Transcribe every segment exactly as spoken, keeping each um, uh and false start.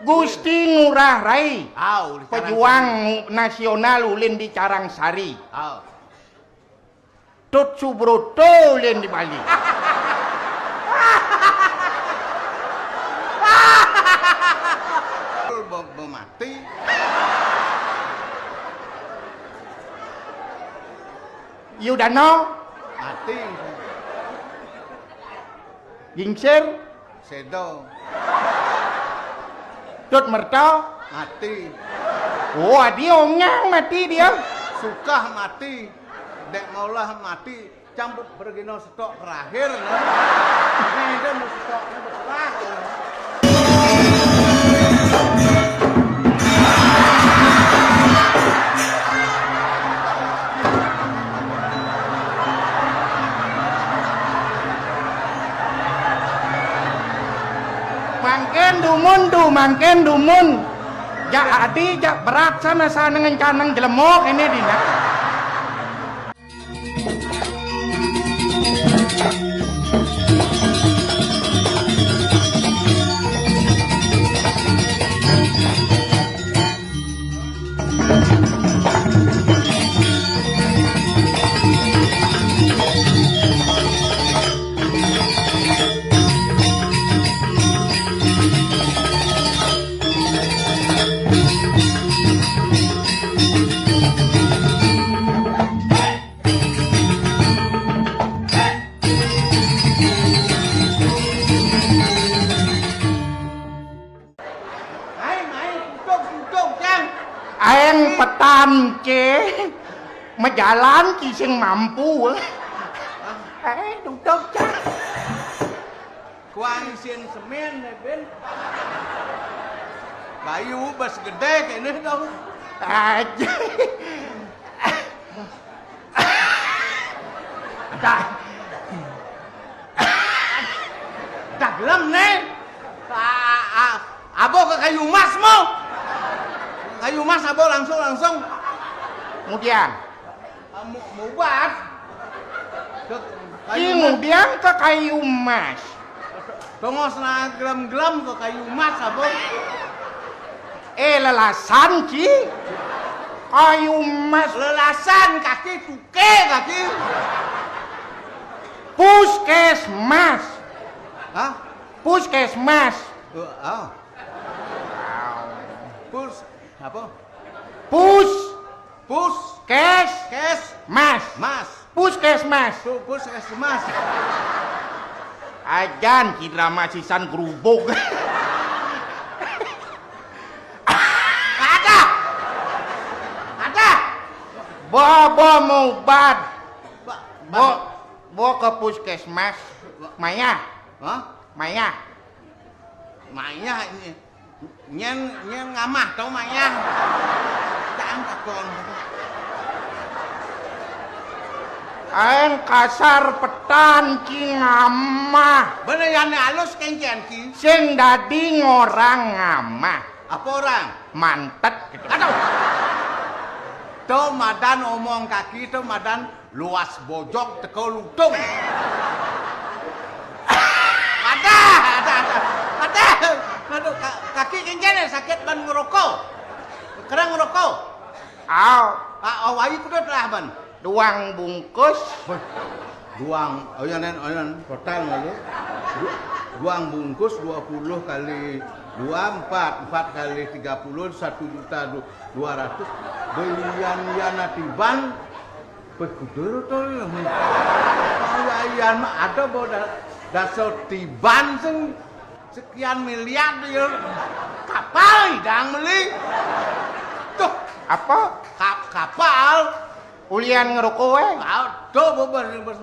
Gusti Ngurah Rai. Au, di Pejuang Carangsari. Nasional ulin di Carangsari. Au. Tut Subroto ulin di Bali. Be-, be-, mati. Yudano. Mati. Gingsir. Sedo. Tut Merto. Mati. Oh, adi onyang mati dia. Sukah mati. Dek maulah mati. Campur pergino setok terakhir, nah. Ini dia mau setoknya berserah. Mangkin dumun tu, mangkin dumun. Jak adi, jak berat sana, sana ngencanang jelema kene dina. Aeng petan ce mejalan ki sing mampu. Aeng duduk ce. Kuang isin semen, eh, Ben. Bayu bes gede kene dong. Aja. Dah. Dah gelem ne. A-, a-, abo ke kayu emas mo. Kayu emas abo langsung, langsung. Kemudian. Ah, mu-, mubat. Ke kayu emas. Kemudian ke kayu emas. Tongos na gelem-gelem ke kayu emas abo. Eh, lelasan, Ci. Kayu emas. Lelasan kaki tuke kaki. Puskesmas. Hah? Puskesmas. Oh, oh. Pus apa? Pus. Pus. Kes. Kes. Mas. Mas. Puskesmas. Pu-, puskesmas. Ajan, Cindra masisan gerubuk. Ada. Ada. Bo, bo, mau obat. Ba-, ba-, bo, bo ke puskesmas. Maya. Hah? Maya. Maya ini. Nyen, nyen ngamah to, Mayang? Jangan takon. Aeng kasar petan ki ngamah. Bener, yane alus kencen ki. Sing dadi ngorang ngamah. Apa orang? Mantet gitu. Aduh. To madan omong kaki, to madan luas bojog teka lutung. Ada, ada, ada. Ada. Aduh, ka-, kaki kencen sakit ban ngerokok. Kerang ngerokok. Au. Ah, au, ayu kudu telah ban. Duang bungkus. Weh, duang, oh ya, nen, oh ya, nen, total lalu. Du-, duang bungkus dua puluh kali dua, empat, empat kali tiga puluh, satu juta du-, dua ratus. Belian yana tiban. Weh, kudu to ya. Oh ya, iya, mah ada bawa da-, dasar tiban sing sekian miliar ya. Kapal idang beli. Tuh. Apa? Ka-, kapal. Ulian ngeroko, eh? Aduh, bobos, bobos.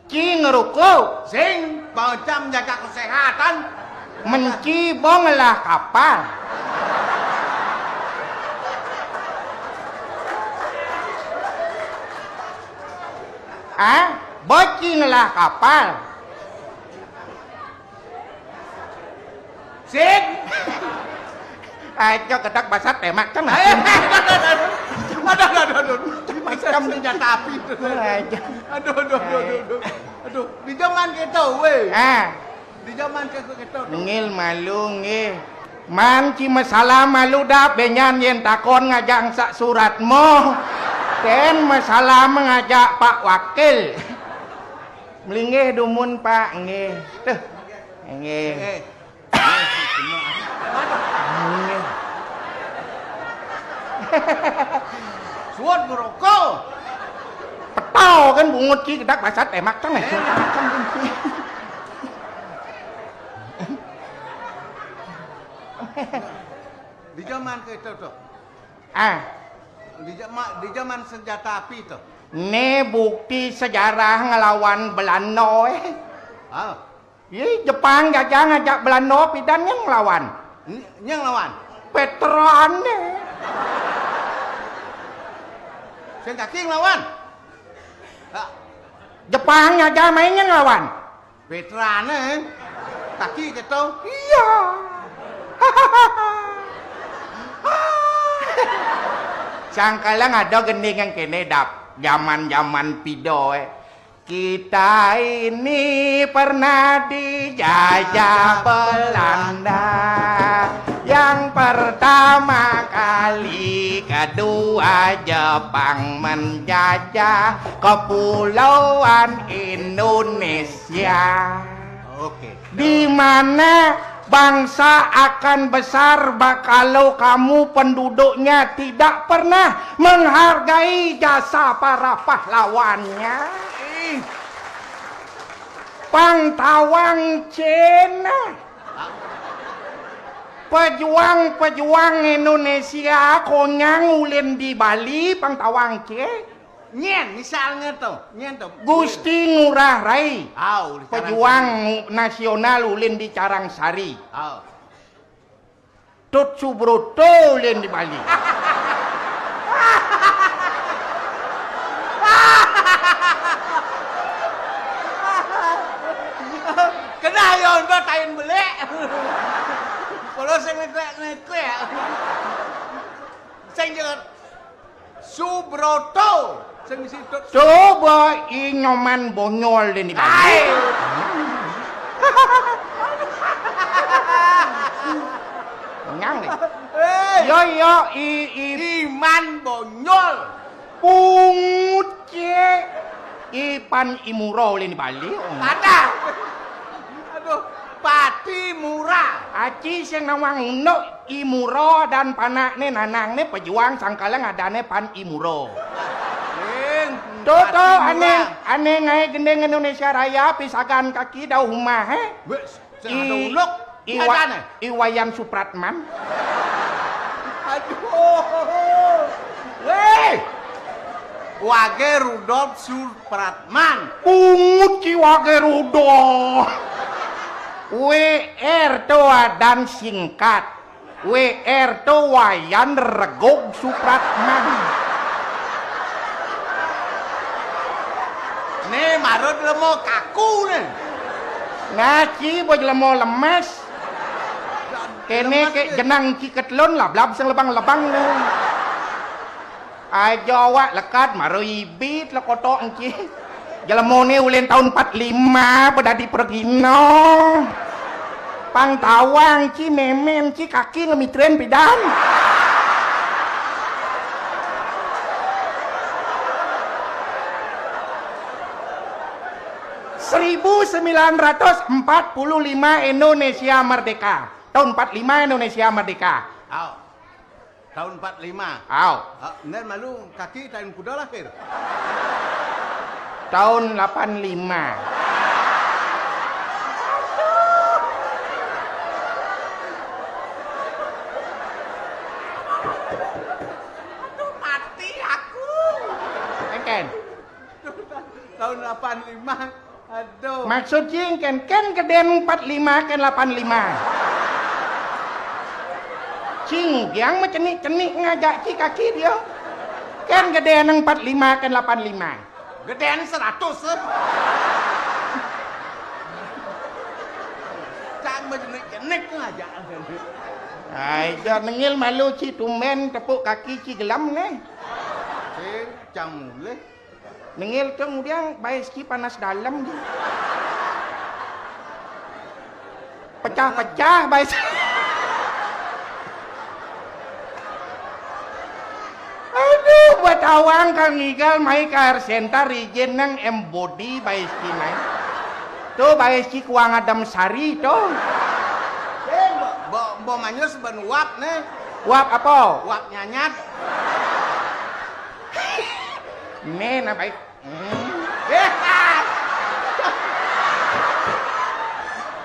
Ci ngeroko. Sing, bocah menjaga kesehatan. Menci bong lah kapal. Ah, boci ngelah kapal. Sip. Aja kedak basat tembak kan. Ayo. Aduh, aduh, aduh, aduh. Macam senjata api itu. Aja. Aduh, aduh, aduh, aduh, aduh. Aduh, di zaman kita, weh. Ah. Di zaman kita, kita. Ngil malu, nggih. Man ci masalah malu da, benyan yén takon ngajak sak surat mo. Ten masalah ngajak Pak Wakil. Melinggih dumun, Pak, nggih. Tuh. Nggih. Eh. Nggih. Suwun ngroko. Peto kan bungut ki kedak basat emak cang, eh. Eh. Di zaman kita tuh. Ah. Di zaman, di zaman senjata api tuh. Né bukti sejarah ngelawan Belanda, eh. Ah. Ih, Jepang jajah ngajak Belanda, pidan nyang ngelawan. Ny-, nyang ngelawan? Peterané. Sing kaki ngelawan? Ha. Jepang jajah main nyang ngelawan. Peterané. Kaki keto. Iya. Sangkala ada gending kéné dap. Zaman-zaman pido, eh. Kita ini pernah dijajah Belanda. Yang pertama kali, kedua Jepang menjajah kepulauan Indonesia. Oke. Di mana bangsa akan besar ba-, kalau kamu penduduknya tidak pernah menghargai jasa para pahlawannya. Ih. Pang tawang cén. Pejuang-pejuang Indonesia konyang ulin di Bali, pang tawang cén. Nyén, misalnya tuh, nyén tuh. Gusti Ngurah Rai. Au, di Pejuang Carangsari. Nasional ulin di Carangsari. Au. Tut Subroto ulin di Bali. Kenal ya, udah tain belik. Kalau sing ngekek-ngekek. Sing jangan Subroto. Sing misi Tut. Coba i Nyoman Bonyol deh nih, Bang. Ai. Nyang deh. Hei. Yo, yo, i, i. Iman Bonyol. Pungut, cek. Ipan Imuro ulin di Bali. Oh. Ada. Aduh, Pati Mura. Aci sing nawang unduk. Imuro dan panakné nanangné pejuang sangkala ngadané Pan Imuro. Ing, Tuh, tuh, Pati Mura. Ané, ané ngaé gending Indonesia Raya, pisagan kaki dauh umah, eh. Wis, sing I-, ada uluk, Iwa-, ada ané. I Wayan Supratman. Aduh. Wéh. Wage Rudolf Supratman. Pungut ki Wage Rudolf. W R tuh dan singkat. W R to Wayan Regog Supratman. Né marut lemo kaku né. Ngaci boj lemo lemes. Kéné lemes ké né. Jenang ci ketelun lablab sing lebang-lebang né. Aja awak lekad mara ibit lekotok engki. Jelemoné ulin taun empat lima bedadi pragina. Pang tawang ci mémén ci kaki ngemitrén pidan. Seribu sembilan ratus empat puluh lima Indonesia merdeka. Tahun empat lima Indonesia merdeka. Au. Tahun empat lima. Au. Ah, bener malu kaki tahun kuda lahir. Tahun lapan lima. Aduh, mati aku. Eken. Tahun lapan lima. Aduh. Maksud ci kén, kén gedén empat lima, kén lapan lima. Ci ngugiang macenik-cenik ngajak ci kaki dia. Kén gedén empat lima, kén lapan lima. Gedén seratus, eh. Cang macenik-cenik ngajak. Ai, ja nengil malu ci tumbén tepuk kaki ci gelem né. Eh, cang mulih. Nengil tuh kemudian baé ci panas dalem. Pecah-pecah baé. Tawang ka ngigal mai ka Air Center, ijin nang embodi baes ci nai. Tu baes ci kuang adem sari tu. Eh, bo, bo, bo manyes ban uap ne. Uap apa? Uap nyanyat. Ne na baik. Hmm. Eh,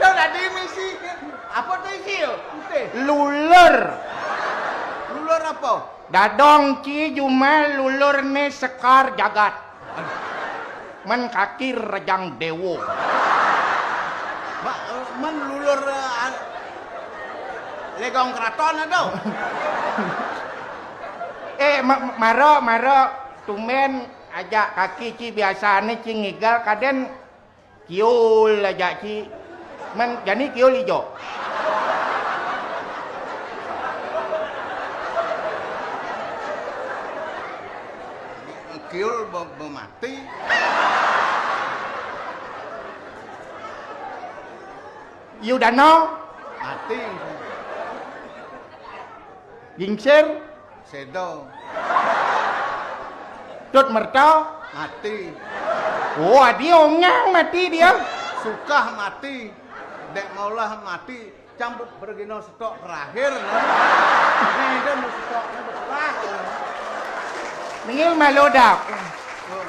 tu tadi misi. Apa tu isi tu? Lulur. Lulur apa? Dadong ci jumah lulur ne sekar jagat. Men kaki rejang dewo. Ma-, men lulur, eh, legong keraton ada. Eh, ma-, mara, mara, tumben ajak kaki ci biasane ci ngigal kaden kiul ajak ci. Men jani kiul ijo. Kiul be-, be mati. Yu dano. Mati. Gingsir. Sedo. Tut merta. Mati. Oh, adi onyang mati dia. Sukah mati. Dek maulah mati. Cang be-, bergino setok terakhir, no. Nah, itu mau setoknya berserah, no. Nengil malu dak. Oh.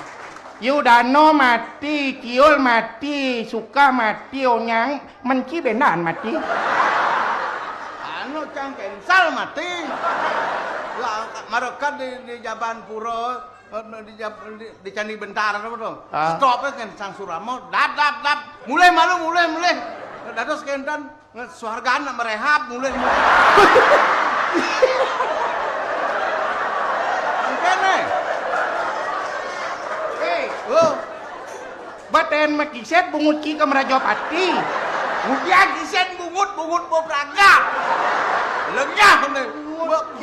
Yu dano mati, kiul mati, sukah mati, onyang, men ci bendan mati. Anu, cang kensal mati. Lah, mereka di, di Jaban Pura, eh, di Jab-, di, di Candi Bentar apa tu? Ah. Stop kan sang suramo, dap, dap, dap. Mulai malu, mulai, mulai. Dados kenten. Suargan nak merehab mulih. Mangkene. Hei, oh. Baten makiset bungut ki ke Merajapati. Mudian kiset bungut, bungut mau beragak. Lenyah ne.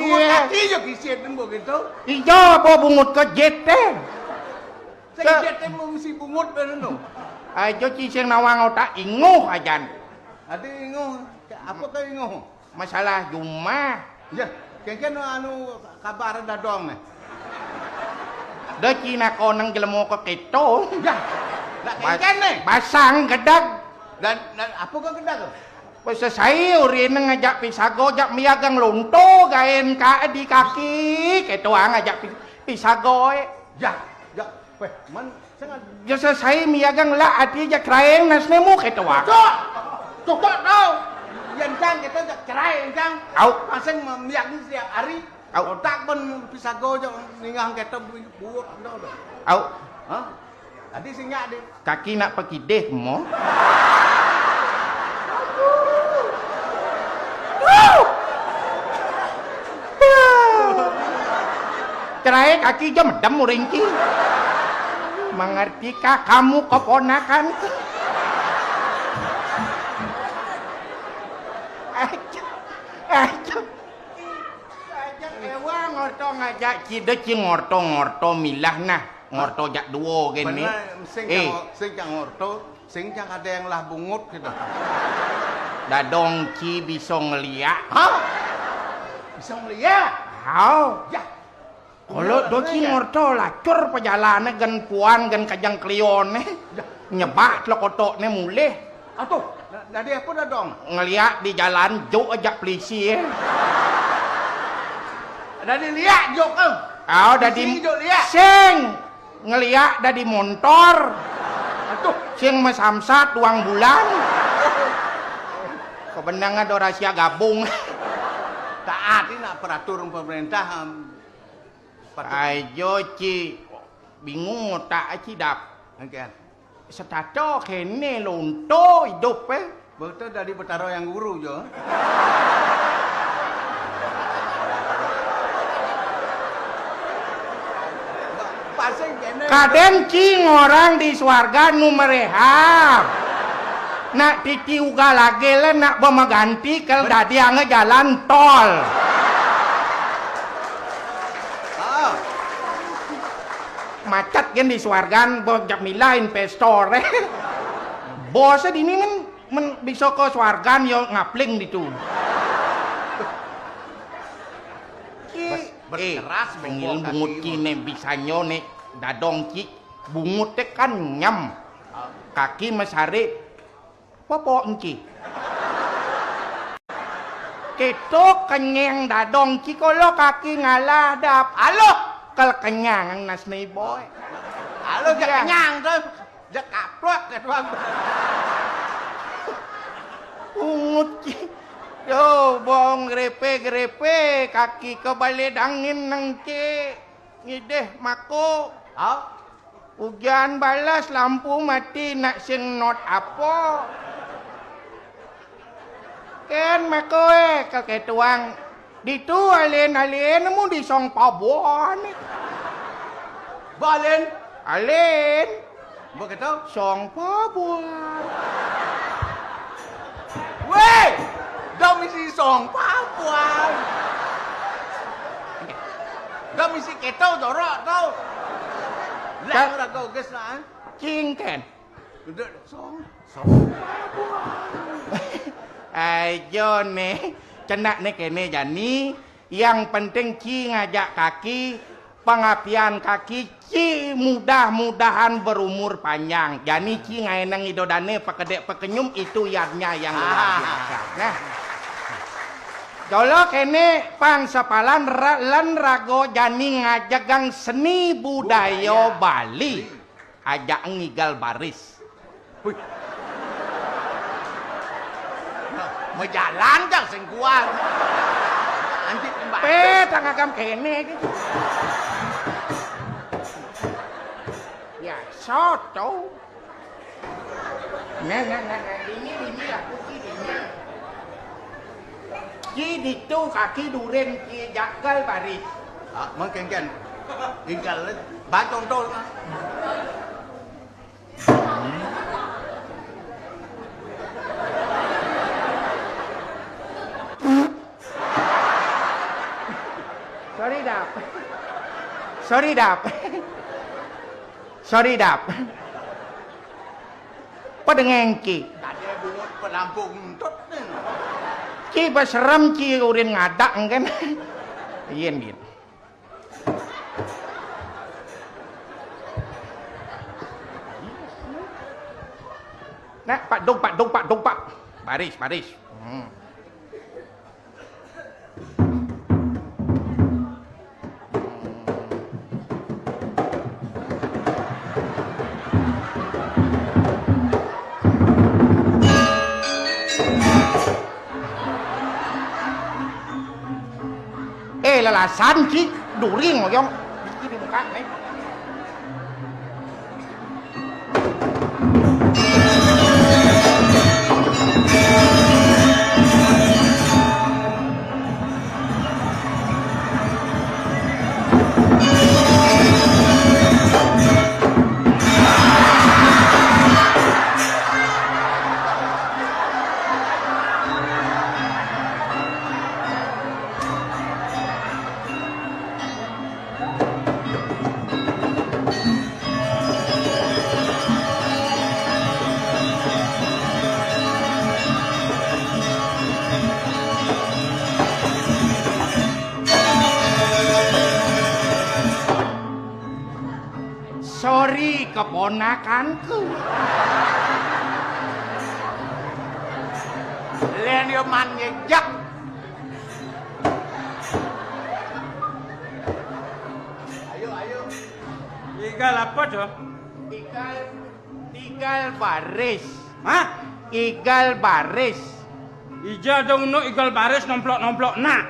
Bungut kaki je kiset ni begitu. Ijo apa bungut ke jet teh? Saya jet teh mengisi bungut ben tu. Ajo ci sing nawang otak inguh ajan. Adi inguh, apa ke inguh? Masalah jumah. Ya, kengken anu kabar dadong ne. Da Cina koneng jelema ke keto. Ya, nak kengken ne. Basang gedag. Dan, dan apa ke gedag? Pas sesai urine ngajak pisago, jak miagang lonto gaen ka di kaki, keto ang ajak pi-, pisago, eh. Ya, ya, weh, man, sangat. Jasa saya miagang lah ati jak ceraeng nas nemu keto ang. Cocok, cocok tau. Yang cang kita jak ceraeng cang. Au. Pasang miagang setiap hari. Au. Otak pun pisago jak ningang kita bu-, buat gitu. Au. Hah? Tadi sing nyak di. Kaki nak pakidih mo. Cerai kaki jam dem uring ki. Mengertikah kamu keponakan? Aja, aja. Aja ewa ngorto ngajak cide ci ngorto-ngorto milah nah. Ngorto jak duo gini. Bener, sing eh. Cang, sing cang ngorto, sing cang ada yang lah bungut gitu. Dadong ci bisa ngeliak. Hah? Bisa ngeliak? Hao. Ya. Kalau doci ngorto lacur pejalane gen puan gen kajang klione. Ya. Nyebak telekotokne mulih. Atuh, na-, dadi apa dadong? Ngeliak di jalan juk ajak polisi, eh. Dadi liak juk, eh. Oh, dadi polisi juk liak. Sing ngeliak dadi montor. Atuh. Sing masamsat duang bulan. Kebenangan do rahasia gabung. Taati nak peraturan pemerintah, em. Patut. Ajo ci bingung otak ci dap. Oke. Setato kene lonto idup, eh. Betul dari Betara yang guru jo. Pasing kene. Kaden ci ngorang di swarga nu merehab. Nak titi uga lagi le nak bemaganti kal dadi ange jalan tol. Ah. Macet gen di swargan, bo jak milah investor, eh. Bos dini men, men bisa ke swargan yo ngapling ditu. Ki Eh, keras, tengil bengong bungut kaki, ki ne bisanyo ne dadong ki. Bungut te kan nyam. Ah. Kaki masarik. Popok engki. Keto kenyang dadong ki kolo kaki ngalah dap. Aloh, kal kenyang nas ne boy. Aloh, jak kenyang tu. Jak kaplok ke tuang. Ungut ki. Yo, bong grepe-grepe, kaki ke bale dangin nang ki. Ngideh mako. Au. Ujan balas, lampu mati, nak sing not apo? Ken mako, eh, ka ketuang. Ditu alen-alen nemu di song pabuan. Balen? Alen. Begitu? Song pabuan. Weh, dah misi song pabuan. Dah misi keto jorok tau. Lah, ora kau ges lah, eh. Cingken. Duduk song, song pabuan. Ai, jo ne. Cenak ne kene jani. Yang penting ci ngajak kaki, pengapian kaki ci mudah-mudahan berumur panjang. Jani ci ngaenang ido dane pakedek pakenyum itu yadnya yang luar biasa. Nah. Jolo kene pang sepalan ra-, lan rago jani ngajegang seni budaya Bali. Ajak ngigal baris. Wih. Nah, majalan cang sing kuat. Anjing pembantu. Pe, tang agam kene. Ya, soto. Nah, nah, nah, nah, dini, dini, aku ki dini. Ki ditu kaki duren ki jagal baris. Ah, mengkengken. Tinggal, bacong tol. Sorry, Dap. Sorry, Dap. Sorry, Dap. Padengeng ki. Tadi bungut pelampung entut ni. Ki baserem ki urin ngadak kan. Yen gitu. Nah, Pak Dong, Pak Dong, Pak Dong, Pak. Baris, baris. Hmm. Eh, lalasan ci duri ngoyong. Iki di muka, eh. Sorry, keponakanku. Len yo man ngejak. Ayo, ayo. Igal apa, Dok? Igal, igal baris. Hah? Igal baris. Ija dong no igal baris nomplok-nomplok nak.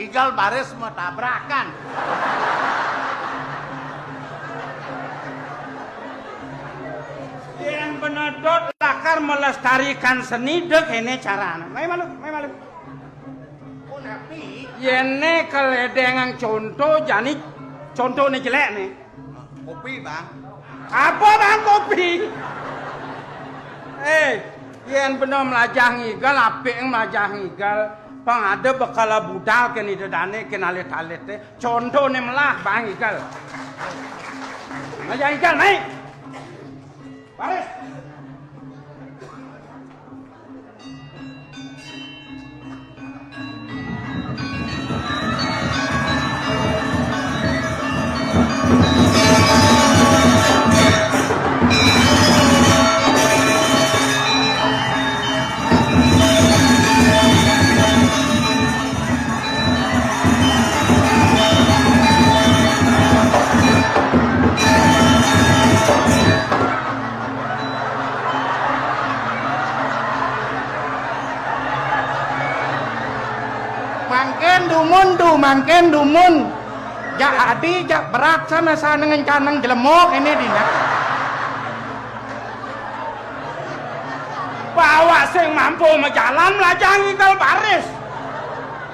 Igal baris matabrakan. Yang benedot lakar melestarikan seni dek ini carana. Mai malu, mai malu. Yen ne keledengang conto, jani contone jelek ne. Kopi, Bang. Apa, Bang, kopi? Eh, yen bena melajah ngigal, apik melajah ngigal. Pang ada bekala budal ke ni dedane ke nalit-alit te. Contone melah, Bang, ngigal. Melajah ngigal, mai. Baris. Mangkin dumun tu, mangkin dumun. Jak adi, jak berat sana, sana ngencanang jelema kéné dina. Bawa sing mampu majalan, melajang ikel baris.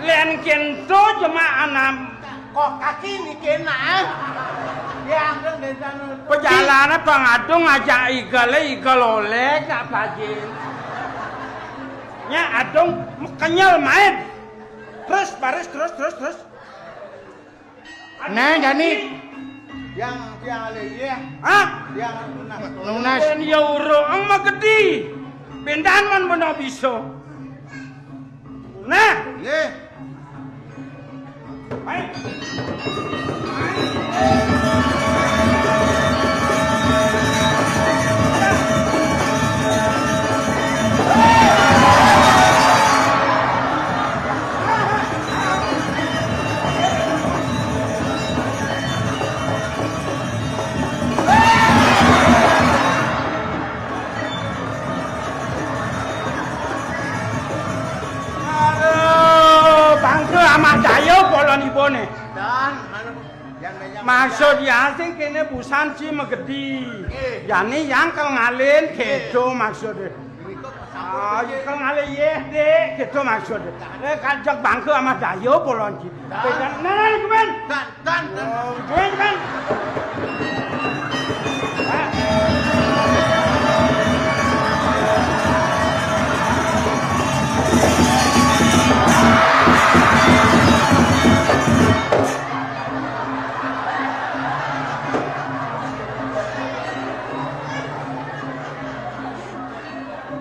Lén kénto jemaah anam. Kok kaki niki, nah. Ya, angkel desa nu. Pejalané pang adung ngajak igelé, igel oleh, nak bajin. Nya adung kenyel main. Terus baris, terus, terus, terus. Nah, jani. Yang, yang alih, iya. Hah? Yang nunas. Nunas. Yén ya urung magedi. Pindan man bena bisa. Nah. Nggih. Baik. Aduh, bangké Amah Daya polon ibuné. Dan, anu, yang meja. Maksud ya sing kéné busan ci magedi. Nggih. Jani yang kel ngalin, nggih, kéto maksudé. Ah, ikel ngalih yéh, Dik, kéto maksud. Eh, kajak bangké Amah Daya polon ki. Nah, nah, nah, kumen. Dan, dan, dan. Oh, kumen, kumen.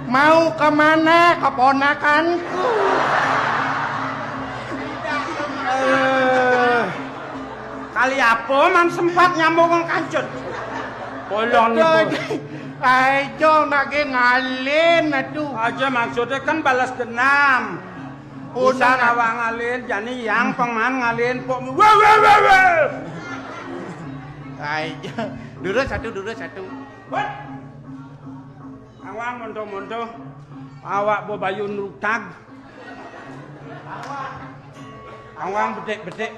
Mau ke mana keponakanku? Eh, kali apa man sempat nyambung kancut? Polon ibu. Ayo, nak ge ngalin, aduh. Aja maksudnya kan balas dendam. Oh, bisa nah, ngawang ngalin, jani yang pengman ngalin, pok. Wah, wah, wah, wah. Ayo, durus satu, durus satu. Wah. Awang monto-monto, awak bebayun rutag. Awang bedek-bedek.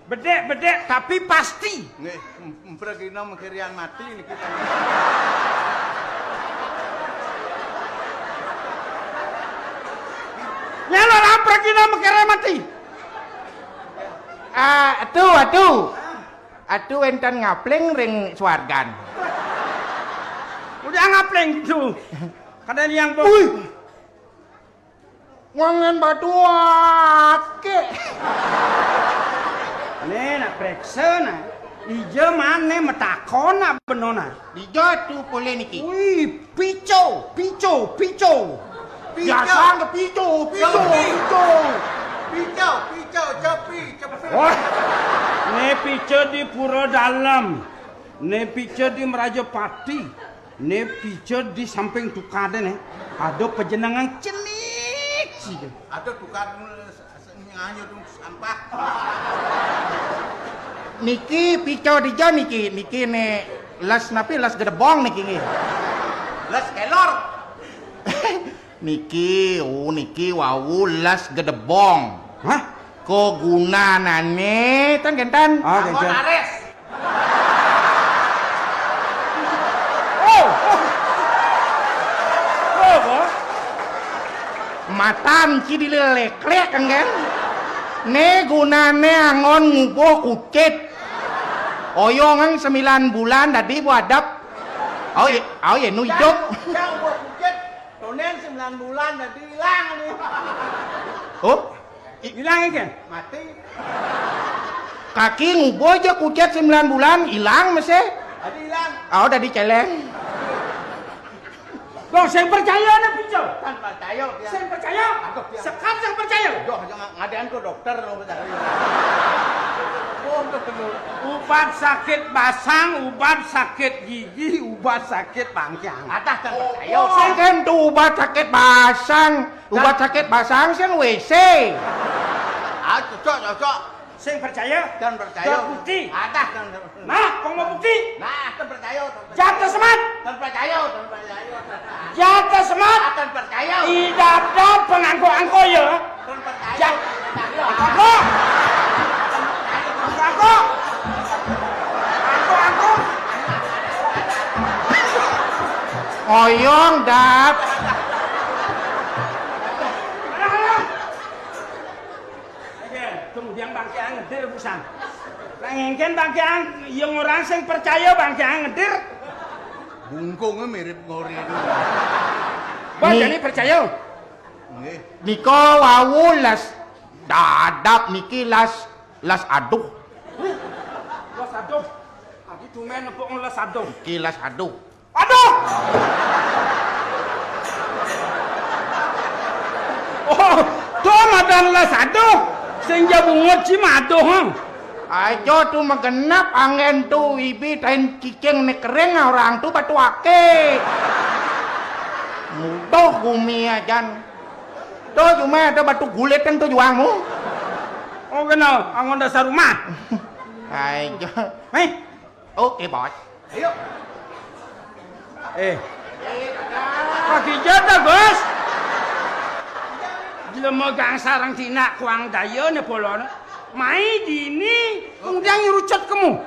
Bedek-bedek tapi pasti. Nggih, em-, empregina mengkirian mati niki. Nyalo lah empregina mengkirian mati. Ah, atu, atu. Atu wénten ngapling ring swargan. Udah ngapling tu. Kada liang, Bos. Wih. Wangen batu ake. Né nak preksa nah. Ija mané matakon nak benona. Dija tu polé niki. Wih, pico, pico, pico. Pico. Biasa ke pico, pico, pico. Pico, pico, cepi, cepi. Wah. Né pico di Pura Dalem. Né pico di Merajapati. Né pico di samping tukadé né. Ada pejenengan cenik sih. Ada tukad nganyo dong sampah. Niki pico dija niki, niki né les napi les gedebong niki nggih. Les kelor. Niki, oh niki wau les gedebong. Hah? Kegunanané tan kénten. Ah, anggon kénten. Ares. Oh, oh. Oh, oh. Matan ci dileleklek kan. Né gunané anggon ngubuh kucit. Oyongan sembilan bulan dadi buadep. Au yé, au yé nu idup. Cang, cang ngubuh kucit. Tonen sembilan bulan dadi ilang nih. Oh? I- Ilang iki? Mati. Kaki ngubuh aja kucit sembilan bulan, ilang masih. Dadi ilang. Oh, dadi céléng. Dong, sing percaya né pico. Tan percaya, dia. Sing percaya? Aduh, dia. Sekap sing percaya. Yo, aja nga-, ngadéan ku dokter lo, percaya. Oh, untuk bener. Ubat sakit basang, ubat sakit gigi, ubat sakit pangkiang. Adah tan percaya. Oh, sing kan tu ubat sakit basang. Ubat sakit basang sing W C. Ah, cocok, cocok. Sing percaya? Dan percaya. Dan bukti. Adah dan percaya. Nah, kong mau bukti? Nah, dan percaya. Dan percaya. Jatah semat. Dan percaya. Dan percaya. Jatah semat. Ah, dan percaya. Idap-dap pengangko-angko ya. Dan percaya. Yong, Dap. Kemudian bangkean ngedir pisan. Lah ngengken bangkean, ya orang sing percaya bangkean ngedir. Bungkungnya mirip ngori itu. Bah, Ni- jadi percaya? Nggih. Nika wau las dadap niki las, las aduh. Las aduh. Adi tumen nepuk las aduh. Niki las aduh. Aduh! Oh, to madan las aduh. Sing ja bungut ci maduh, ha. Aja tu magenap anggen tu ibi tain cicing ne kering orang tu batu ake. Mudoh gumi ajan. Tu cuma ada batu gulitan tu juangmu. Oh, kenal. Angon dasar rumah. Aja. Hei, Oke, Bos. Ayo. Eh. Pagi jata, Bos. Jelema gangsarang tinak kuang daya ne polona. Mai dini undang rucut kemu.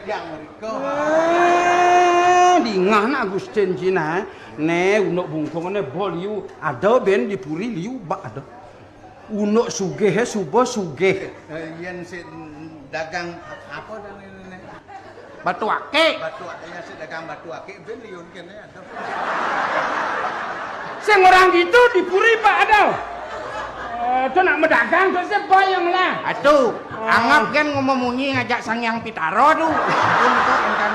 Yang mereka. Ah, dingah nak Agustin Cina. Ne unduk bungkung ne bol liu. Ada ben di puri liu bak ada. Unuk sugih, eh, suba sugih. Eh, yen sik dagang apa dan ini? Batu akik. Batu akik, yen sik dagang batu akik, ben liun kene ada. Sing orang gitu di puri, Pak, ada. Eh, tu nak medagang tu sih bayang lah. Atu, anggap kan ngomong munyi ngajak Sang Yang Pitaro tu. Untuk entah.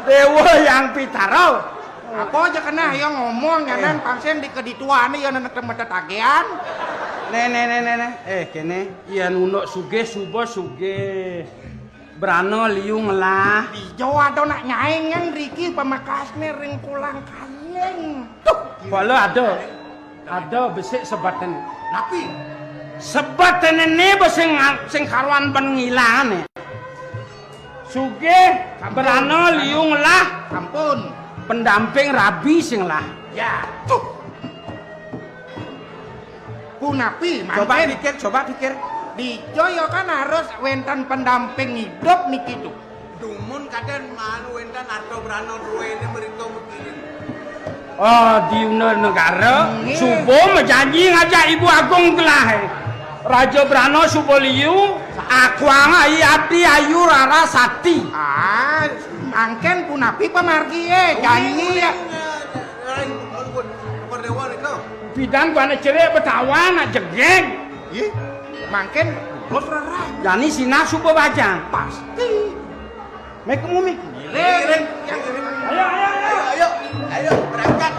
Dewa Yang Pitaro. Apa aja kena ya ngomong ya nang pangsen di kedituan ya nang tempat tagihan. Neh, neh, neh, neh, neh. Eh, kene, yen unuk sugih, suba sugih. Brana liu ngelah. Ijo ada nak nyaing yang Riki pemakasne ring kulang kayeng. Tuh, bala ada. Ada besik sebatene. Napi? Sebatene ne be sing, sing karuan ben ngilangane. Sugih, brana liu ngelah. Ampun. Pendamping rabi sing lah. Ya. Tuh. Punapi, coba mangkin pikir, coba pikir. Dijo ya kan harus wenten pendamping hidup niki tuh. Dumun kadén manu wénten arta brana duwéné mrika mutirin. Oh, diuna negara, nggih. Suba majanji ngajak Ibu Agung gelahé. Raja Brana suba liu, akuang ayi ati ayu rara sati. Ah, mangkén punapi pamargié, janji ya. Uling, uling, eh, lain, ampun, Déwa nika. Pidan buana cerik betawa nak jegég. Ih, mangkén terus rara. Jani sinah suba bajang. Pasti. Mék mumik. Ngiring. Ayo, ayo, ayo. Ayo, ayo, ayo, berangkat.